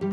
यह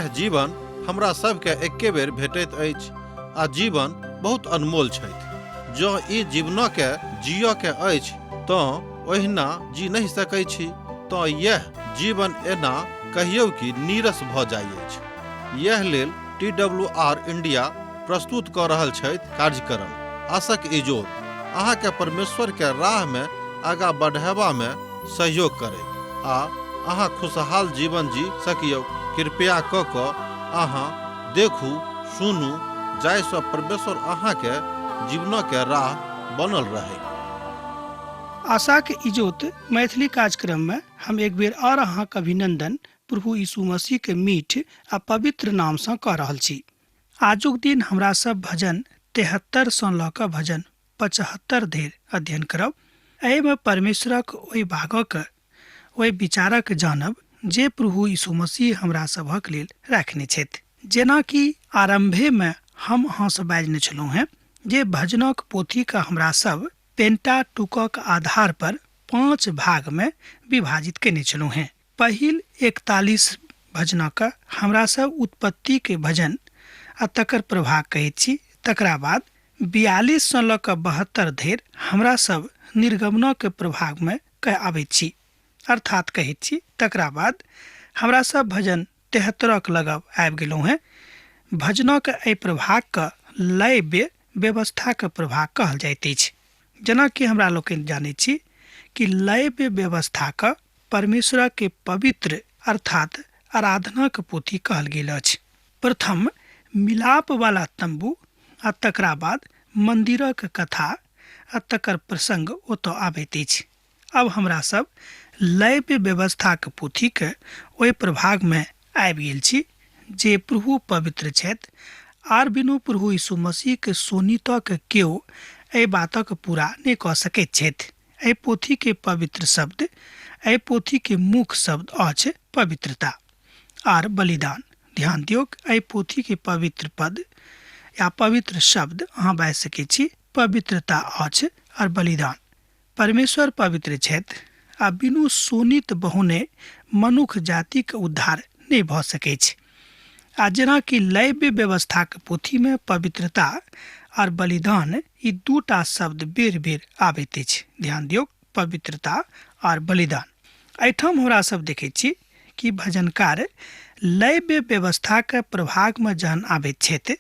जीवन हमरा सबके एके बेर भेटैत अछि आ जीवन बहुत अनमोल छथि। जँ ई जीवनके जियऽ के अछि तँ ओहिना जी नहि सकै छी तँ यैह जीवन एना कहियौ कि नीरस भऽ जाइ अछि। यैह लेल टी डब्ल्यू आर इंडिया प्रस्तुत कऽ रहल छथि कार्यक्रम आशक इजोत अहाँके परमेश्वर के राह मे आगा बढ़ेबा मे सहयोग करैत आ अहाँ खुशहाल जीवन जी सकियौ। कृपया कऽ कऽ अहाँ देखू सुनू जाहि सँ परमेश्वर अहाँके जीवनके राह बनल रहै। आशाक इजोत मैथिली कार्यक्रम में हम एक बेर और अहाँक अभिनंदन प्रभु यीशु मसीह के मीठ आ पवित्र नाम सँ कऽ रहल छी। आजुक दिन हमरा सब भजन 73 सँ लऽ कऽ भजन 75 धरि अध्ययन करब। एहिमे परमेश्वरक ओहि भागक ओहि विचारक जानब जे प्रभु यीशु मसीह हमरा सभक लेल राखने छथि। जेनाकि आरम्भेमे हम अहाँसँ बाजने छलहुँ हेँ जे भजनक पोथीके हमरा सब पेंटाटुकक आधार पर 5 भागमे विभाजित केने छलहुँ हेँ। पहिल 41 भजनक हमरा सब उत्पत्ति के भजन आ तकर प्रभाग कहैत छी। तकरा बाद 42 सँ लऽ कऽ 72 धरि हमरा सब निर्गमनक प्रभागमे कह आबैत छी, अर्थात कहैत छी। तकरा बाद हमरा सब भजन 73 लगब आबि गेलहुँ हेँ। भजनक एहि प्रभागके लयव्य व्यवस्थाक प्रभाग कहल जाइत अछि। जेनाकि हमरा लोकनि जानैत छी कि लयव्य व्यवस्थाक परमेश्वरक के पवित्र अर्थात आराधनाक पोथी कहल गेल अछि। प्रथम मिलाप वाला तंबू आ तकरा बाद मंदिरक कथा आ तकर प्रसंग ओतऽ आबैत अछि। अब हमरा सब लयव्य व्यवस्थाक पोथीके ओहि प्रभागमे आबि गेल छी जे प्रभु पवित्र छथि आर बिनु प्रभु यीशु मसीहके सोनितक केओ एहि बातक पूरा नहि कऽ सकैत छथि। एहि पोथीके पवित्र शब्द, एहि पोथीके मुख्य शब्द अछि पवित्रता आर बलिदान। ध्यान दियौक, एहि पोथीके पवित्र पद या पवित्र शब्द अहाँ बाजि सकैत छी पवित्रता अछि आर बलिदान। परमेश्वर पवित्र छथि आ बिनु सोनित बहोने मनुख जातिक उद्धार नहि भऽ सकैछ। आ जेनाकि लैव्य व्यवस्थाक पोथीमे पवित्रता आर बलिदान ई दूटा शब्द बेर बेर आबैत अछि। ध्यान दियौक, पवित्रता आर बलिदान। एहिठाम हमरा सब देखैत छी कि भजनकार लैव्य व्यवस्थाक प्रभागमे जहन आबैत छथि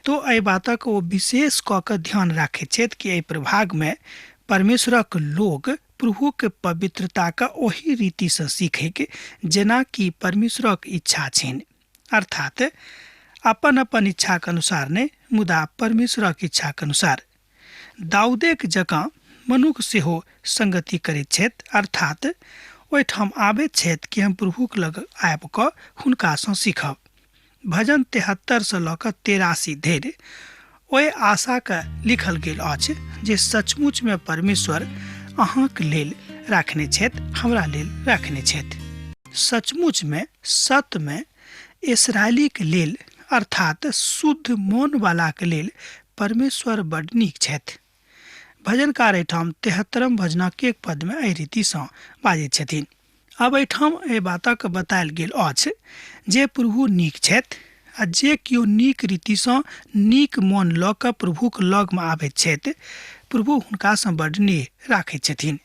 तो एहि बातक ओ विशेष कऽ कऽ ध्यान राखैत छथि कि एहि प्रभागमे परमेश्वरक लोक प्रभुक पवित्रताक ओहि रीतिसँ सीखैक जेना कि परमेश्वरक इच्छा छनि, अर्थात अपन अपन इच्छाक अनुसार नहि मुदा परमेश्वरक इच्छाक अनुसार। दाऊदेक जकाँ मनुख सेहो संगति करैत छथि, अर्थात ओहिठाम आबैत छथि कि हम प्रभुक लग आबि कऽ हुनकासँ सीखब। भजन 73 सँ लऽ कऽ 83 धरि ओहि आशाके लिखल गेल अछि जे सचमुचमे परमेश्वर अहाँक लेल राखने छथि, हमरा लेल राखने छथि। सचमुचमे सतमे इसराइलीक लेल अर्थात शुद्ध मोनवालाक लेल परमेश्वर बड नीक छथि। भजनकार एहिठाम 73 भजनक एक पदमे एहि रीतिसँ बाजैत छथिन। अब एहिठाम एहि बातक बतायल गेल अछि जे प्रभु नीक छथि आ जे केओ नीक रीतिसँ नीक मोन लऽ कऽ प्रभुक लगमे आबैत छथि, प्रभु हुनकासँ बड नेह राखैत छथिन।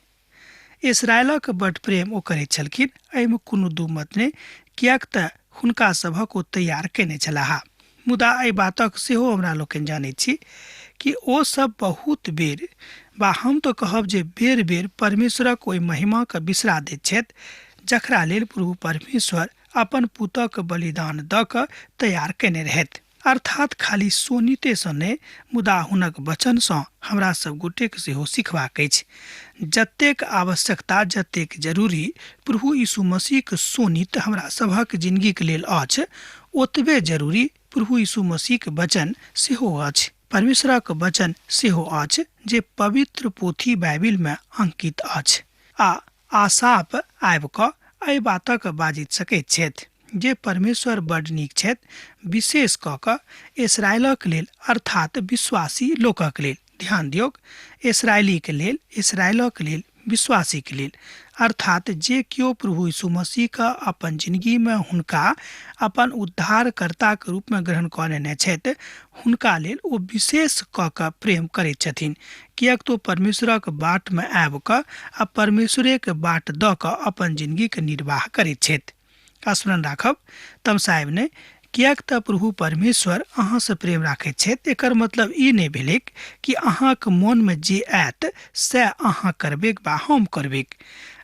इसराइलक बड प्रेम ओ करैत छलखिन, एहिमे कोनो दू मत नहि, किएक तऽ हुनका सभक ओ तैयार कयने छलाह। मुदा एहि बातक सेहो हमरा लोकनि जानैत छी कि ओ सब बहुत बेर वा हम तऽ कहब जे बेर बेर परमेश्वरक ओहि महिमाके बिसरा दैत छथि जकरा लेल प्रभु परमेश्वर अपन पुतक बलिदान दऽ कऽ तैयार कयने रहथि। अर्थात खाली सोनितेसँ नहि मुदा हुनक वचनसँ हमरा सब गोटेक सेहो सिखबाक अछि। जतेक आवश्यकता, जतेक जरूरी प्रभु यीशु मसीहक सोनित हमरा सभक जिनगीक लेल अछि, ओतबे जरूरी प्रभु यीशु मसीहक वचन सेहो अछि। परमेश्वरक वचन सेहो अछि जे पवित्र पोथी बाइबिलमे अंकित अछि। आ आसाप आबि कऽ एहि बातक बाजि सकैत छथि जे परमेश्वर बड नीक छथि, विशेष कऽ कऽ इसराइलक लेल, अर्थात विश्वासी लोकक लेल। ध्यान दियौक, इसराइलीके लेल, इसराइलक लेल, विश्वासीके लेल, अर्थात जे केओ प्रभु यीशु मसीहके अपन जिंदगीमे हुनका अपन उद्धारकर्ताके रूपमे ग्रहण कऽ लेने छथि, हुनका लेल ओ विशेष कऽ कऽ प्रेम करैत छथिन, किएक तऽ परमेश्वरक बाटमे आबि कऽ आ परमेश्वरेके बाट दऽ कऽ अपन जिंदगीके निर्वाह करैत छथि। स्मरण राखब, तमसायब नहि, किएक तऽ प्रभु परमेश्वर अहाँसँ प्रेम राखैत छथि। एकर मतलब ई नहि भेलैक कि अहाँक मोनमे जे आयत सएह अहाँ करबैक वा हम करबैक।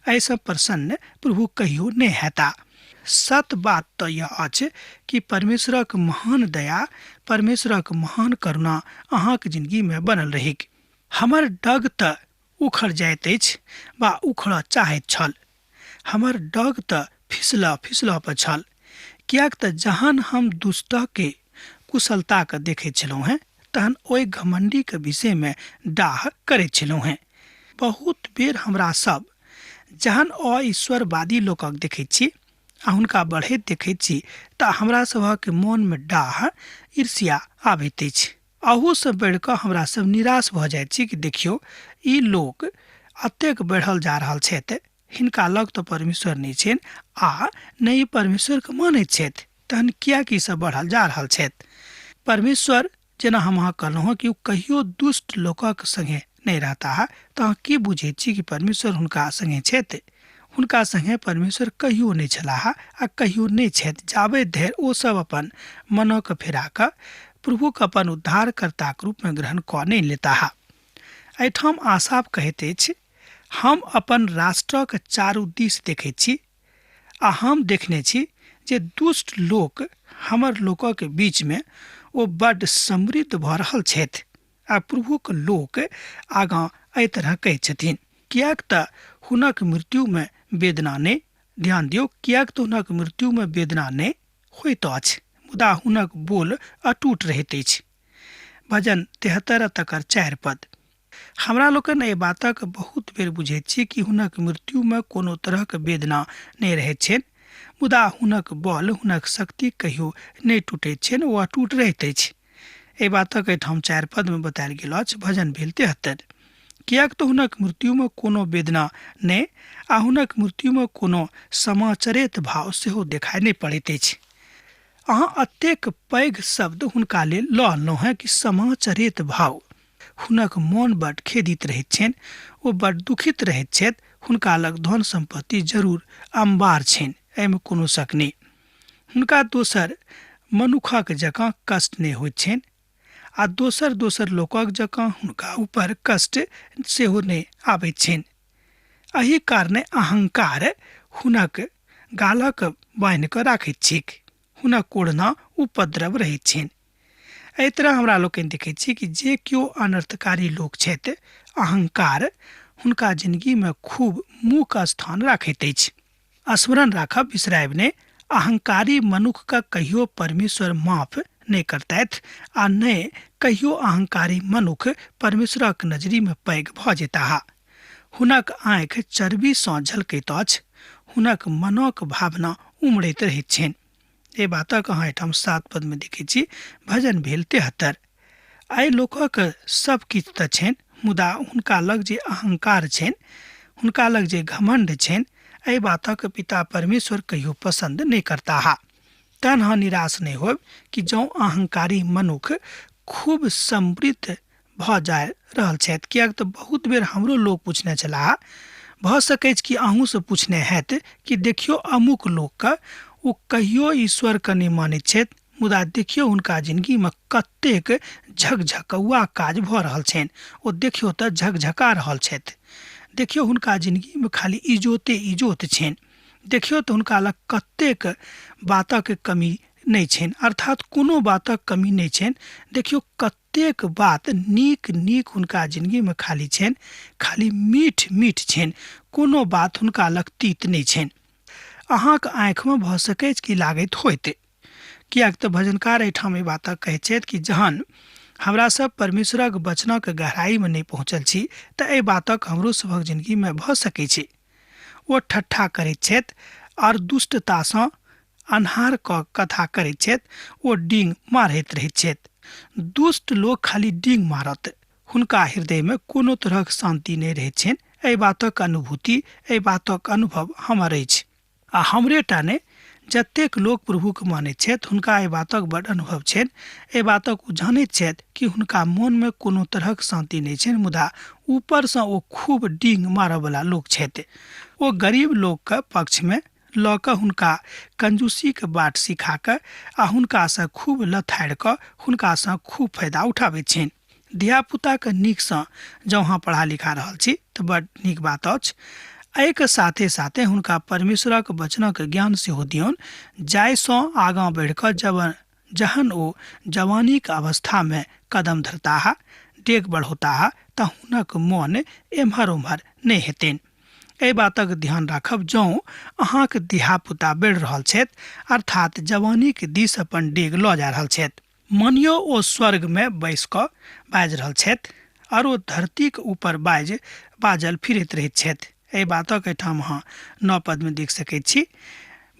एहिसँ प्रसन्न प्रभु कहियो नहि हेता। सत बात तऽ यह अछि कि परमेश्वरक महान दया, परमेश्वरक महान करुणा अहाँक जिंदगीमे बनल रहैक। हमर डग तऽ उखड़ जाइत अछि वा उखड़ऽ चाहैत छल, हमर डग तऽ फिसलऽ फिसलऽ पर छल, किएक तऽ जहन हम दुष्टके कुशलताके देखैत छलहुँ हेँ तहन ओहि घमण्डीके विषयमे डाह करैत छलहुँ हेँ। बहुत बेर हमरा सब जहन अईश्वरवादी लोकक देखैत छी आ हुनका बढ़ैत देखैत छी तऽ हमरा सभक मोनमे डाह, ईर्ष्या आबैत अछि। अहूसँ बढ़ि कऽ हमरा सब निराश भऽ जाइत छी कि देखियौ ई लोक एतेक बढ़ल जा रहल छथि, हिनका लग तऽ परमेश्वर नहि छनि आ नहि ई परमेश्वरके मानैत छथि, तहन किएक ई सब बढ़ल जा रहल छथि। परमेश्वर, जेना हम अहाँ कहलहुँ हँ कि ओ कहियो दुष्ट लोकक संगे नहि रहता, तऽ अहाँ की बुझैत छी कि परमेश्वर हुनका संगे छथि? हुनका संगे परमेश्वर कहियो नहि छलाह आ कहियो नहि छथि, जाबे धरि ओ सब अपन मनक फेरा कऽ प्रभुक अपन उद्धारकर्ताक रूपमे ग्रहण कऽ नहि लेताह। एहिठाम आसाप कहैत अछि, हम अपन राष्ट्रक चारू दिस देखैत छी आ हम देखने छी जे दुष्ट लोक हमर लोकक बीचमे ओ बड्ड समृद्ध भऽ रहल छथि। आ प्रभुक लोक आगाँ एहि तरह कहैत छथिन, किएक तऽ हुनक मृत्युमे वेदना नहि, ध्यान दियौ, किएक तऽ हुनक मृत्युमे वेदना नहि होइत अछि, मुदा हुनक बोल अटूट रहैत अछि। भजन 73 तकर 4 पद। हमरा लोकनि एहि बातक बहुत बेर बुझैत छी कि हुनक मृत्युमे कोनो तरहक वेदना नहि रहैत छनि, मुदा हुनक बल, हुनक शक्ति कहियो नहि टूटैत छनि, ओ अटूट रहैत अछि। एहि बातक एहिठाम 4 पदमे बतायल गेल अछि। भजन भेल 73। किएक तऽ हुनक मृत्युमे कोनो वेदना नहि आ हुनक मृत्युमे कोनो समाचरित भाव सेहो देखाइ नहि पड़ैत अछि। अहाँ एतेक पैघ शब्द हुनका लेल लऽ अनलहुँ हेँ कि समाचरित भाव। हुनक मोन बड खेदित रहैत छनि, ओ बड दुखित रहैत छथि, हुनका लग धन सम्पत्ति जरूर अम्बार छनि, एहिमे कोनो शक नहि। हुनका दोसर मनुखक जकाँ कष्ट नहि होइत छनि आ दोसर दोसर लोकक जकाँ हुनका ऊपर कष्ट सेहो नहि आबैत छनि। एहि कारणे अहंकार हुनक गालक बान्हि कऽ राखैत छैक, हुनक ओढ़ना उपद्रव रहैत छनि। एहि तरह हमरा लोकनि देखैत छी कि जे केओ अनर्थकारी लोक छथि, अहंकार हुनका जिंदगीमे खूब मुख्य स्थान राखैत अछि। स्मरण राखब, बिसरायब नहि, अहंकारी मनुख के कहियो परमेश्वर माफ नहि करतथि आ नहि कहियो अहंकारी मनुख परमेश्वरक नजरीमे पैघ भऽ जेताह। हुनक आँखि चर्बीसँ झलकैत अछि, हुनक मनक भावना उमड़ैत रहैत छनि। एहि बातक अहाँ एहिठाम 7 पदमे देखैत छी। भजन भेल 73। एहि लोकक सब किछु तऽ छनि, मुदा हुनका लग जे अहंकार छनि, हुनका लग जे घमंड छनि, एहि बातक पिता परमेश्वर कहियो पसंद नहि करताह। तहन अहाँ निराश नहि होब कि जँ अहंकारी मनुख खूब समृद्ध भऽ जा रहल छथि, किएक तऽ बहुत बेर हमरो लोक पूछने छलाह, भऽ सकैछ कि अहूँसँ पूछने हैत कि देखियौ अमुक लोकके ओ कहियो ईश्वरके नहि मानैत छथि, मुदा देखियौ हुनका जिंदगीमे कतेक झकझकौआ काज भऽ रहल छनि, ओ देखियौ तऽ झकझका रहल छथि, देखियौ हुनका जिंदगीमे खाली इजोते इजोत छनि, देखियौ तऽ हुनका लग कतेक बातक कमी नहि छनि, अर्थात कोनो बातक कमी नहि छनि, देखियौ कतेक बात नीक नीक हुनका जिंदगीमे खाली छनि, खाली मीठ मीठ छनि, कोनो बात हुनका लग तीत नहि छनि। अहाँक आँखिमे भऽ सकैछ कि लागैत होइत, किएक तऽ भजनकार एहिठाम एहि बातक कहैत छथि कि जहन हमरा सब परमेश्वरक वचनक गहराइमे नहि पहुँचल छी तऽ एहि बातक हमरो सभक जिंदगीमे भऽ सकै छै। ओ ठट्ठा करैत छथि आओर दुष्टतासँ अन्हार क कथा करैत छथि, ओ डींग मारैत रहैत छथि। दुष्ट लोक खाली डींग मारत, हुनका हृदयमे कोनो तरहक शान्ति नहि रहैत छनि। एहि बातक अनुभूति, एहि बातक अनुभव हमर अछि आ हमरे टा नहि, जतेक लोक प्रभुके मानैत छथि हुनका एहि बातक बड अनुभव छनि। एहि बातक ओ जानैत छथि कि हुनका मोनमे कोनो तरहक शान्ति नहि छनि, मुदा ऊपरसँ ओ खूब डींग मारयवला लोक छथि। ओ गरीब लोकके पक्षमे लऽ कऽ हुनका कंजूसीके बाट सिखा कऽ आ हुनकासँ खूब लथाड़ि कऽ हुनकासँ खूब फायदा उठाबैत छनि। धियापुताके नीकसँ जँ अहाँ पढ़ा लिखा रहल छी तऽ बड नीक बात अछि। एहिके साथे साथे हुनका परमेश्वरक वचनक ज्ञान सेहो दियौन, जाहिसँ आगाँ बढ़ि कऽ जहन ओ जवानीक अवस्थामे कदम धरताह, डेग बढ़ौताह, तऽ हुनक मोन एम्हर ओम्हर नहि हेतनि। एहि बातक ध्यान राखब, जँ अहाँक धियापुता बढ़ि रहल छथि, अर्थात जवानीक दिस अपन डेग लऽ जा रहल छथि, मानियौ ओ स्वर्गमे बैस कऽ बाजि रहल छथि आओर ओ धरतीक ऊपर बाजल फिरैत रहैत छथि। एहि बातक एहिठाम अहाँ 9 पदमे देख सकैत छी।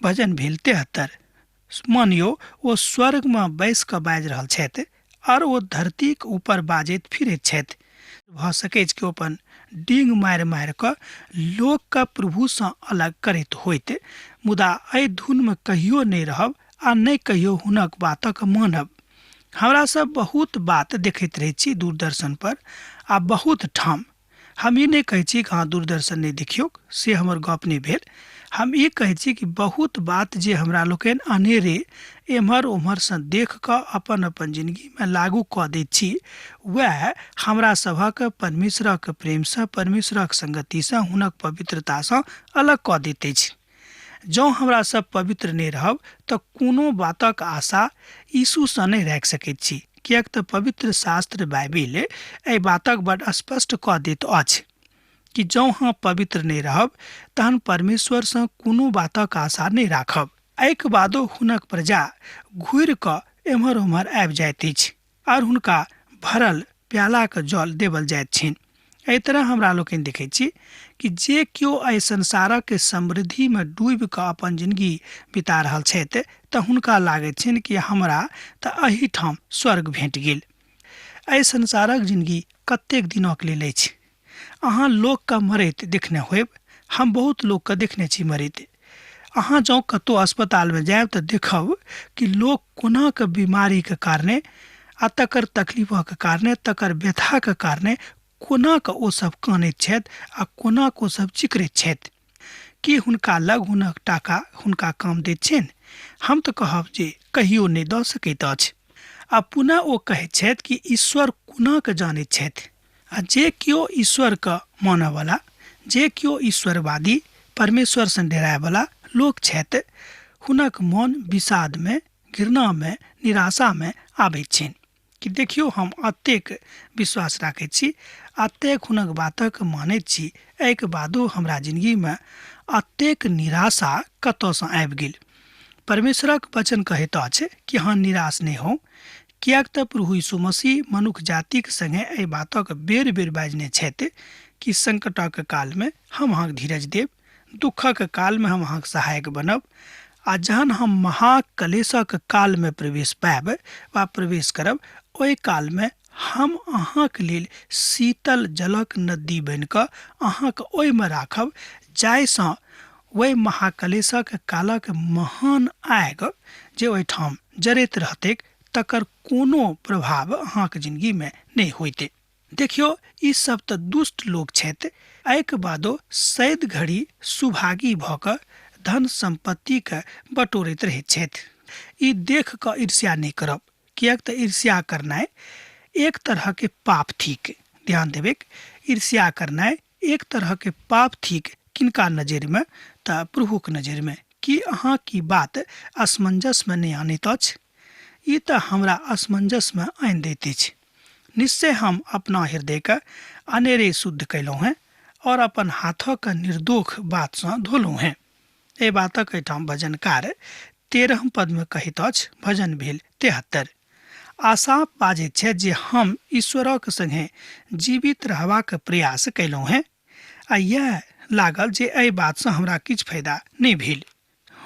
भजन भेल 73। मानियौ ओ स्वर्गमे बैस कऽ बाजि रहल छथि आओर ओ धरतीक ऊपर बाजैत फिरैत छथि। भऽ सकैछ कि ओ अपन डींग मारि मारि कऽ लोकके प्रभुसँ अलग करैत होइत, मुदा एहि धुनमे कहियो नहि रहब आ नहि कहियो हुनक बातक मानब। हमरा सब बहुत बात देखैत रहै छी दूरदर्शन पर आ बहुत ठाम। हम ई नहि कहै छी कि अहाँ दूरदर्शन नहि देखियौक, से हमर गप नहि भेल। हम ई कहै छी कि बहुत बात जे हमरा लोकनि अनेरे एम्हर ओम्हरसँ देख कऽ अपन अपन जिनगीमे लागू कऽ दैत छी, वएह हमरा सभक परमेश्वरक प्रेमसँ, परमेश्वरक संगतिसँ, हुनक पवित्रतासँ अलग कऽ दैत अछि। जँ हमरा सब पवित्र नहि रहब तऽ कोनो बातक आशा यीशुसँ नहि राखि सकैत छी, किएक तऽ पवित्र शास्त्र बाइबिल एहि बातक बड स्पष्ट कऽ दैत अछि कि जँ अहाँ पवित्र नहि रहब तहन परमेश्वरसँ कोनो बातक आशा नहि राखब। एहिके बादो हुनक प्रजा घुरि कऽ एम्हर ओम्हर आबि जाइत अछि आओर हुनका भरल प्यालाके जल देवल जाइत छनि। एहि तरह हमरा लोकनि देखैत छी कि जे केओ एहि संसारक समृद्धिमे डूबि कऽ अपन जिनगी बिता रहल छथि तऽ हुनका लागैत छनि कि हमरा तऽ एहिठाम स्वर्ग भेट गेल। एहि संसारक जिनगी कतेक दिनक लेल अछि? अहाँ लोकके मरैत देखने होयब, हम बहुत लोकके देखने छी मरैत। अहाँ जँ कतहु अस्पतालमे जायब तऽ देखब कि लोक कोना कऽ बीमारीके कारणे आ तकर तकलीफक कारणे, तकर व्यथाके कारणे कोना कऽ ओ सब कानैत छथि आ कोना कऽ ओ सब चिकरैत छथि। की हुनका लग हुनक टाका हुनका काम दैत छनि? हम तऽ कहब जे कहियो नहि दऽ सकैत अछि। आ पुनः ओ कहैत छथि कि ईश्वर कोना कऽ जानैत छथि। आ जे केओ ईश्वरके मानयवला, जे केओ ईश्वरवादी, परमेश्वरसँ डेरायवला लोक छथि, हुनक मन विषादमे, घृणामे, निराशामे आबैत छनि कि देखियौ हम एतेक विश्वास राखैत छी, एतेक हुनक बातक मानैत छी, एहिके बादो हमरा जिनगीमे एतेक निराशा कतऽसँ आबि गेल। परमेश्वरक वचन कहैत अछि कि अहाँ निराश नहि होउ, किएक तऽ प्रभु यीशु मसीह मनुख जातिक संगे एहि बातक बेर बेर बाजने छथि कि संकटक कालमे हम अहाँके धीरज देब, दुःखक कालमे हम अहाँके सहायक बनब, आ जहन हम महाकलेशक कालमे प्रवेश पायब वा प्रवेश करब, ओहि कालमे हम अहाँके लेल शीतल जलक नदी बनि कऽ अहाँके ओहिमे राखब, जाहिसँ ओहि महाकलेशक कालक महान आगि जे ओहिठाम जरैत रहतैक तकर कोनो प्रभाव अहाँके जिनगीमे नहि होइतै। देखियौ, ई सब तऽ दुष्ट लोक छथि, एहिके बादो सैद घड़ी सुभागी भऽ कऽ धन सम्पत्तिके बटोरैत रहैत छथि। ई देख कऽ ईर्ष्या नहि करब, किएक तऽ ईर्ष्या करनाइ एक तरहके पाप थिक। ध्यान देबैक, ईर्ष्या करनाइ एक तरहके पाप थिक। किनका नजरिमे? तऽ प्रभुक नजरिमे। की अहाँ की बात असमंजसमे नहि आनैत अछि? ई तऽ हमरा असमंजसमे आनि दैत अछि। निश्चय हम अपना हृदयके अनेरे शुद्ध कयलहुँ हेँ और अपन हाथक निर्दोष बातसँ धोलहुँ हेँ। एहि बातक एहिठाम भजनकार 13 पदमे कहैत अछि। भजन भेल 73। आसाप बाजैत छथि जे हम ईश्वरक संगे जीवित रहबाक प्रयास कयलहुँ हेँ आ इएह लागल जे एहि बातसँ हमरा किछु फायदा नहि भेल।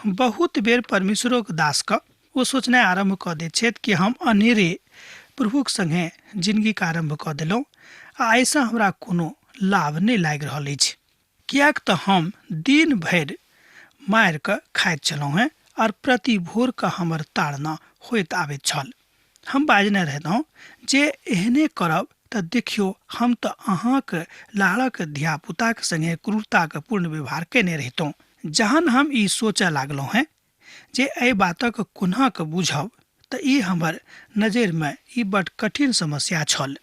बहुत बेर परमेश्वरोक दासके ओ सोचनाइ आरम्भ कऽ दैत छथि कि हम अनेरे प्रभुक सङ्गे जिनगीके आरम्भ कऽ देलहुँ आ एहिसँ हमरा कोनो लाभ नहि लागि रहल अछि, किएक तऽ हम दिन भरि मारि कऽ खाइत छलहुँ हेँ आओर प्रति भोरके हमर ताड़ना होइत आबैत छल। हम बाजने रहलहुँ जे एहने करब तऽ देखियौ हम तऽ अहाँक लाड़क धियापुताक सङ्गे क्रूरताक पूर्ण व्यवहार कयने रहितहुँ। जहन हम ई सोचऽ लागलहुँ हेँ जे एहि बातक कोना कऽ बूझब तऽ ई हमर नजरिमे ई बड्ड कठिन समस्या छल।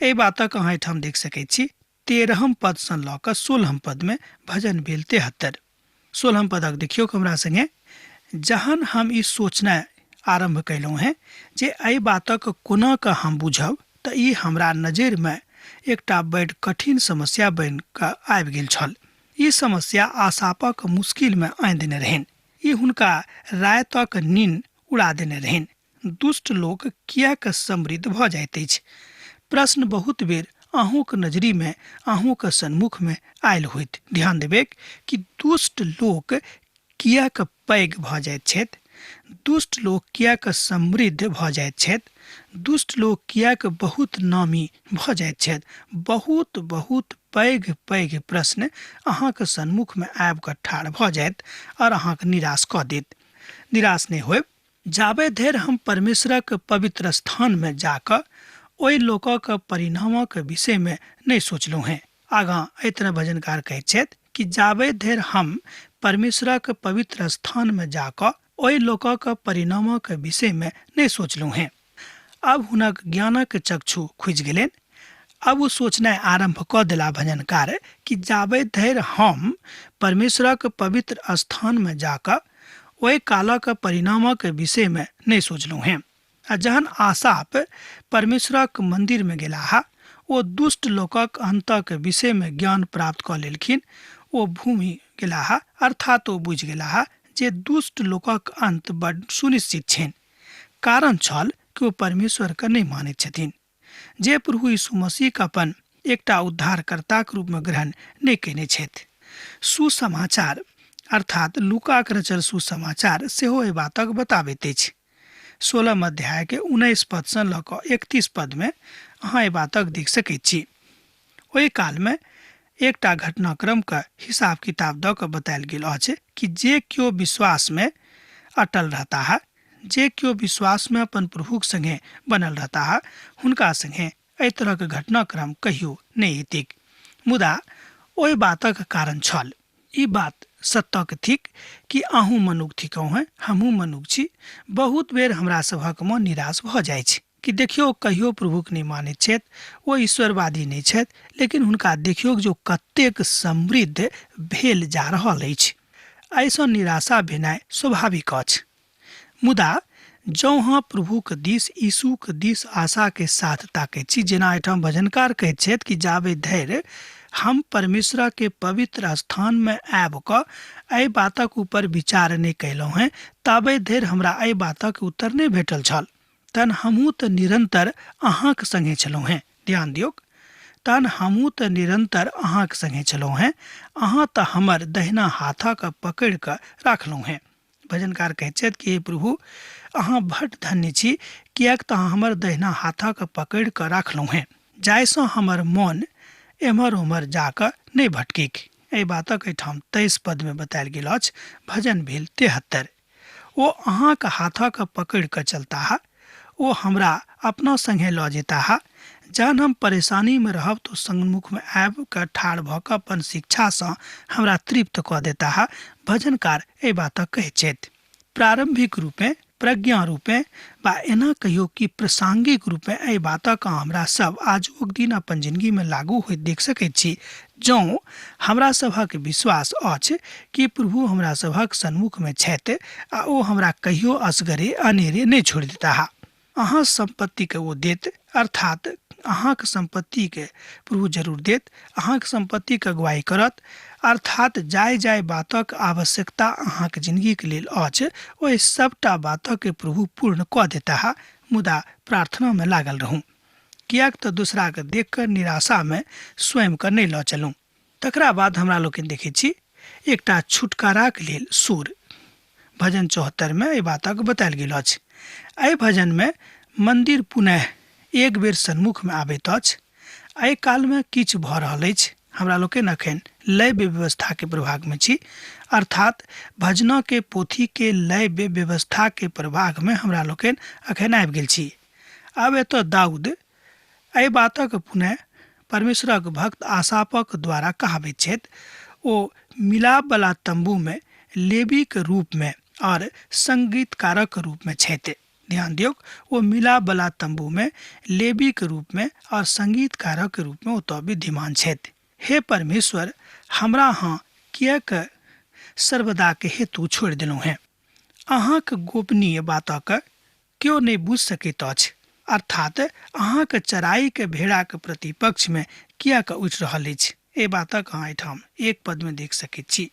एहि बातक अहाँ एहिठाम देख सकैत छी 13 पदसँ लऽ कऽ 16 पदमे, भजन भेल 73। 16 पदक देखियौ हमरा सङ्गे, जहन हम ई सोचनाइ आरम्भ कयलहुँ हेँ जे एहि बातक कोना कऽ हम बूझब तऽ ई हमरा नजरिमे एकटा बड्ड कठिन समस्या बनि कऽ आबि गेल छल। ई समस्या आसापक मुश्किलमे आनि देने रहनि। ई हुनका रातिक नीन उड़ा देने रहनि। दुष्ट लोक किएक समृद्ध भऽ जाइत अछि? प्रश्न बहुत बेर अहूँक नजरिमे, अहूँक सन्मुखमे आयल होइत। ध्यान देबैक कि दुष्ट लोक किएक पैघ भऽ जाइत छथि, दुष्ट लोक किएक समृद्ध भऽ जाइत छथि, दुष्ट लोक किएक बहुत नामी भऽ जाइत छथि। बहुत बहुत पैघ पैघ प्रश्न अहाँक सन्मुखमे आबि कऽ ठाढ़ भऽ जायत आओर अहाँके निराश कऽ देत। निराश नहि होयब। जाबे धरि हम परमेश्वरक पवित्र स्थानमे जाकऽ ओहि लोकक परिणामक विषयमे नहि सोचलहुँ हेँ। आगाँ एहि तरह भजनकार कहैत छथि कि जाबे धरि हम परमेश्वरक पवित्र स्थानमे जाकऽ ओहि लोकक परिणामक विषयमे नहि सोचलहुँ हेँ। आब हुनक ज्ञानक चक्षु खुजि गेलनि। आब ओ सोचनाइ आरम्भ कऽ देला भजनकार कि जाबे धरि हम परमेश्वरक पवित्र स्थानमे जाकऽ ओहि कालक परिणामक विषयमे नहि सोचलहुँ हेँ। आ जहन आसाप परमेश्वरक मन्दिरमे गेलाह, ओ दुष्ट लोकक अन्तक विषयमे ज्ञान प्राप्त कऽ लेलखिन। ओ भूमि गेलाह, अर्थात ओ बुझि गेलाह जे दुष्ट लोकक अन्त बड्ड सुनिश्चित छनि। कारण छल कि ओ परमेश्वरके नहि मानैत छथिन, जे प्रभु यीशु मसीहके अपन एकटा उद्धारकर्ताक रूपमे ग्रहण नहि कयने छथि। सुसमाचार अर्थात लूकाक रचल सुसमाचार सेहो एहि बातक बताबैत अछि। 16 अध्यायके 19 पदसँ लऽ कऽ 31 पदमे अहाँ एहि बातक देख सकैत छी। ओहि कालमे एकटा घटनाक्रमके हिसाब किताब दऽ कऽ बतायल गेल अछि कि जे केओ विश्वासमे अटल रहता है, जे केओ विश्वासमे अपन प्रभुक संगे बनल रहता है, हुनका संगे एहि तरहक घटनाक्रम कहियो नहि एतिक। मुदा ओहि बातक कारण छल। ई बात सत्यक थिक कि अहूँ मनुख थिकहुँ हेँ, हमहूँ मनुख छी। बहुत बेर हमरा सभक मन निराश भऽ जाइ छै कि देखियौ कहियो प्रभुक नहि मानैत छथि, ओ ईश्वरवादी नहि छथि, लेकिन हुनका देखियौ जे ओ कतेक समृद्ध भेल जा रहल अछि। एहिसँ निराशा भेनाइ स्वाभाविक अछि। मुदा जँ अहाँ प्रभुक दिस, यीशुक दिस आशाके साथ ताकैत छी, जेना एहिठाम भजनकार कहैत छथि कि जाबे धरि हम परमेश्वरके पवित्र स्थानमे आबि कऽ एहि बातक ऊपर विचार नहि कयलहुँ हेँ, ताबे धरि हमरा एहि बातक उत्तर नहि भेटल छल। तहन हमहूँ तऽ निरन्तर अहाँक सङ्गे छलहुँ हेँ। ध्यान दियौक, तहन हमहूँ तऽ निरन्तर अहाँक सङ्गे छलहुँ हेँ, अहाँ तऽ हमर दहिना हाथक पकड़ि कऽ राखलहुँ हेँ। भजनकार कहैत छथि कि हे प्रभु, अहाँ बड्ड धन्य छी, किएक तऽ अहाँ हमर दहिना हाथक पकड़ि कऽ राखलहुँ हेँ, जाहिसँ हमर मन एम्हर ओम्हर जा कऽ नहि भटकिक। एहि बातक एहिठाम 23 पदमे बतायल गेल अछि, भजन भेल 73। ओ अहाँक हाथक पकड़ि कऽ चलताह, ओ हमरा अपना सङ्गे लऽ जेताह। जहन हम परेशानीमे रहब तऽ ओ सन्मुखमे आबि कऽ ठाढ़ भऽ कऽ अपन शिक्षासँ हमरा तृप्त कऽ देताह। भजनकार एहि बातक कहैत छथि। प्रारम्भिक रूपेँ, प्रज्ञा रूपेँ वा एना कहियौ कि प्रासंगिक रूपेँ एहि बातक हमरा सब आजुक दिन अपन जिनगीमे लागू होइत देख सकैत छी। जँ हमरा सभक विश्वास अछि कि प्रभु हमरा सभक सन्मुखमे छथि आ ओ हमरा कहियो असगरे अनेरे नहि छोड़ि देताह। अहाँ सम्पत्तिके ओ देत, अर्थात अहाँक सम्पत्तिके प्रभु जरूर देत, अहाँक सम्पत्तिके अगुवाई करत, अर्थात जाहि जाहि बातक आवश्यकता अहाँक जिनगीके लेल अछि ओहि सबटा बातके प्रभु पूर्ण कऽ देताह। मुदा प्रार्थनामे लागल रहू, किएक तऽ दोसराके देख कऽ निराशामे स्वयंके नहि लऽ चलू। तकरा बाद हमरा लोकनि देखै छी एकटा छुटकाराक लेल सुर। भजन 74 मे एहि बातक बतायल गेल अछि। एहि भजन मे मंदिर पुनः एक बेर सन्मुख मे आबैत अछि। एहि काल मे किछु भऽ रहल अछि। हमरा लोकनि अखन लय व्यवस्था के प्रभाग मे छी, अर्थात भजना के पोथी के लय व्यवस्था के प्रभाग मे हमरा लोकनि अखन आबि गेल छी। आब एतऽ दाऊद एहि बातक पुनः परमेश्वरक भक्त आसापक द्वारा कहाबैत छथि। ओ मिलाप वाला तंबू मे लेवीक रूप मे और संगीतकारक रूप मे छथि। ध्यान दियौक, ओ मिलाप वाला तंबू मे लेवीक रूप मे और संगीतकारक रूप मे ओतऽ विद्यमान छथि। हे परमेश्वर, हमरा अहाँ किएक सर्वदा के हेतु छोड़ि देलहुँ हेँ? अहाँक गोपनीय बातक केओ नहि बुझि सकैत अछि, अर्थात अहाँक चराइक भेड़ाक प्रतिपक्ष मे किएक उठि रहल अछि? एहि बातक अहाँ एहिठाम एक पद मे देख सकैत छी।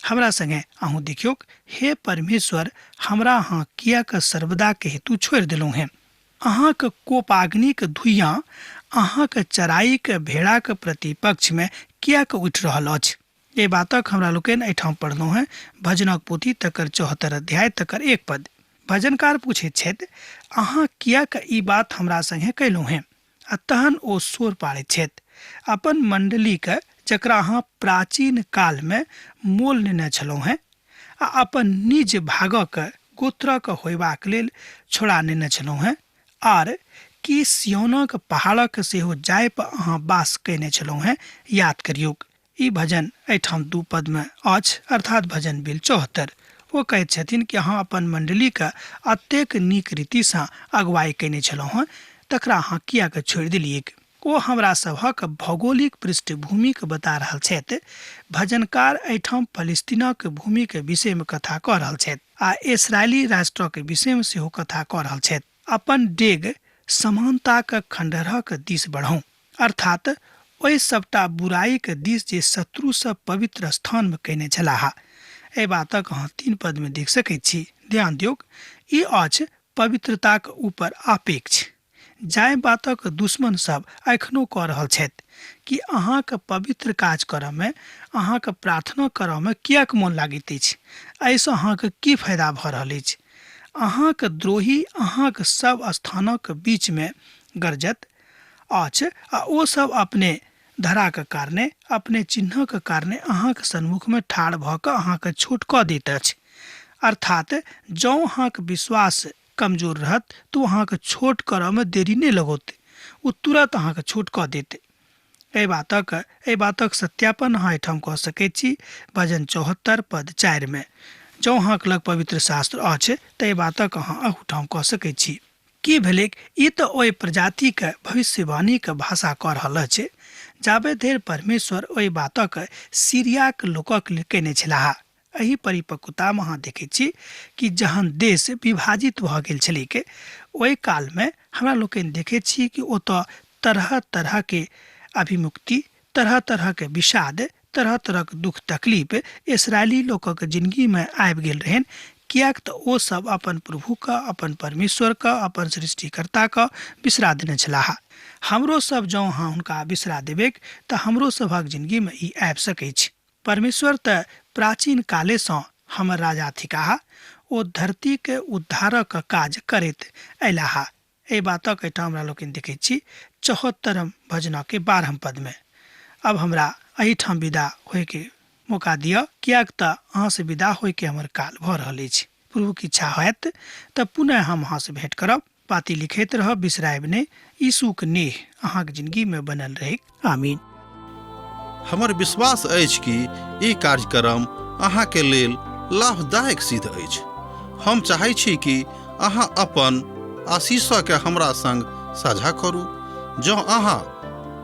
हमरा संगे अहूँ देखियौक, हे परमेश्वर, हमरा अहाँ किएक सर्वदा के हेतु छोड़ि देलहुँ हेँ? अहाँक कोपाग्निक धुइयाँ अहाँक चराइक भेड़ाक प्रतिपक्ष मे किएक उठि रहल अछि? एहि बातक हमरा लोकनि एहिठाम पढ़लहुँ हेँ, भजनक पोथी तकर 74 अध्याय तकर 1 पद। भजनकार पूछैत छथि, अहाँ किएक ई बात हमरा संगे कयलहुँ हेँ? आ तहन ओ शोर पाड़ैत छथि, अपन मण्डलीके जकरा अहाँ प्राचीन कालमे मोल नेने छलहुँ हेँ आ अपन निज भागक गोत्रक होयबाक लेल छोड़ा नेने छलहुँ हेँ, आर की सिय्योनक पहाड़क सेहो जाहि पर अहाँ वास कयने छलहुँ हेँ, याद करियौक। ई भजन एहिठाम 2 पद मे अछि, अर्थात भजन भेल 74। ओ कहैत छथिन कि अहाँ अपन मण्डलीके अतेक नीक रीतिसँ अगुवाई कयने छलहुँ हेँ, तकरा अहाँ किएक छोड़ि देलियैक? ओ हमरा सभक भौगोलिक पृष्ठभूमिके बता रहल छथि। भजनकार एहिठाम फलिस्तीनक भूमिके विषयमे कथा कऽ रहल छथि आ इसराइली राष्ट्रक विषयमे सेहो कथा कऽ रहल छथि। अपन डेग समानताक खण्डहरक दिस बढ़ाउ, अर्थात ओहि सबटा बुराइक दिस जे शत्रु सब पवित्र स्थान मे कयने छलाह। एहि बातक अहाँ 3 पद मे देख सकैत छी। ध्यान दियौक, ई अछि पवित्रताक ऊपर आपेक्ष। जाहि बातक दुश्मन सब एखनो कऽ रहल छथि कि अहाँक पवित्र काज करऽ मे, अहाँक प्रार्थना करऽ मे किएक मोन लागैत अछि? एहिसँ अहाँक की फायदा भऽ रहल अछि? अहाँक द्रोही अहाँक सब स्थानक बीच मे गरजत अछि आ ओ सब अपने धराक कारणे, अपने चिन्हक कारणे अहाँक सन्मुख मे ठाढ़ भऽ कऽ अहाँक छोट कऽ दैत अछि। अर्थात जँ अहाँक विश्वास कमजोर रहत तऽ ओ अहाँक छोट करऽ मे देरी नहि लगौत, ओ तुरत अहाँक छोट कऽ देत। एहि बातक सत्यापन अहाँ एहिठाम कऽ सकैत छी भजन 74 पद 4 मे। जँ अहाँक लग पवित्र शास्त्र अछि तऽ एहि बातक अहाँ अहूठाम कऽ सकैत छी। की भेलैक, ई तऽ ओहि प्रजातिक भविष्यवाणीक भाषा कऽ रहल अछि जाबे धरि परमेश्वर ओहि बातक सीरियाक लोकक लेल कयने छलाह। एहि परिपक्वतामे अहाँ देखैत छी कि जहन देश विभाजित भऽ गेल छलैक ओहि कालमे हमरा लोकनि देखैत छी कि ओतऽ तरह तरहके अभिमुक्ति, तरह तरहके विषाद, तरह तरहक दुख तकलीफ इसराइली लोकक जिंदगीमे आबि गेल रहनि, किएक तऽ ओ सब अपन प्रभुके, अपन परमेश्वरके, अपन सृष्टिकर्ताके बिसरा देने छलाह। हमरो सब जँ अहाँ हुनका बिसरा देबैक तऽ हमरो सभक जिंदगीमे ई आबि सकैछ। परमेश्वर तऽ प्राचीन कालेसँ हमर राजा थिकाह, ओ धरतीके उद्धारक काज करैत अयलाह। एहि बातक एहिठाम हमरा लोकनि देखैत छी 74 भजनके 12 पदमे। अब हमरा एहिठाम विदा होइके मौका दिअ, किएक तऽ अहाँसँ विदा होइके हमर काल भऽ रहल अछि। प्रभुक इच्छा होयत तऽ पुनः हम अहाँसँ भेंट करब। पाती लिखैत रहब, बिसरायब नहि। यीशुक नेह अहाँक जिंदगीमे बनल रहैक। आमीन। हमर विश्वास अछि कि ई कार्यक्रम अहाँके लेल लाभदायक सिद्ध अछि। हम चाहै छी कि अहाँ अपन आशीषके हमरा संग साझा करू। जँ अहाँ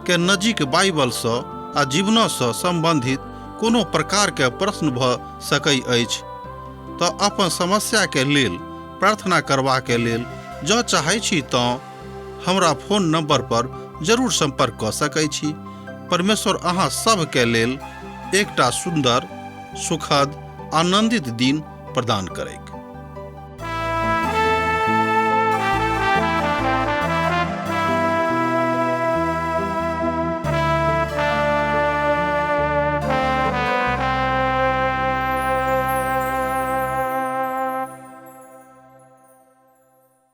के नजीक बाइबलसँ आ जीवनसँ सम्बन्धित कोनो प्रकारके प्रश्न भऽ सकै अछि तऽ अपन समस्याके लेल प्रार्थना करबाके लेल जँ चाहै छी तँ हमरा फोन नंबर पर जरूर संपर्क कऽ सकै छी। परमेश्वर अहाँ सभके लेल एकटा सुन्दर, सुखद, आनंदित दिन प्रदान करैक।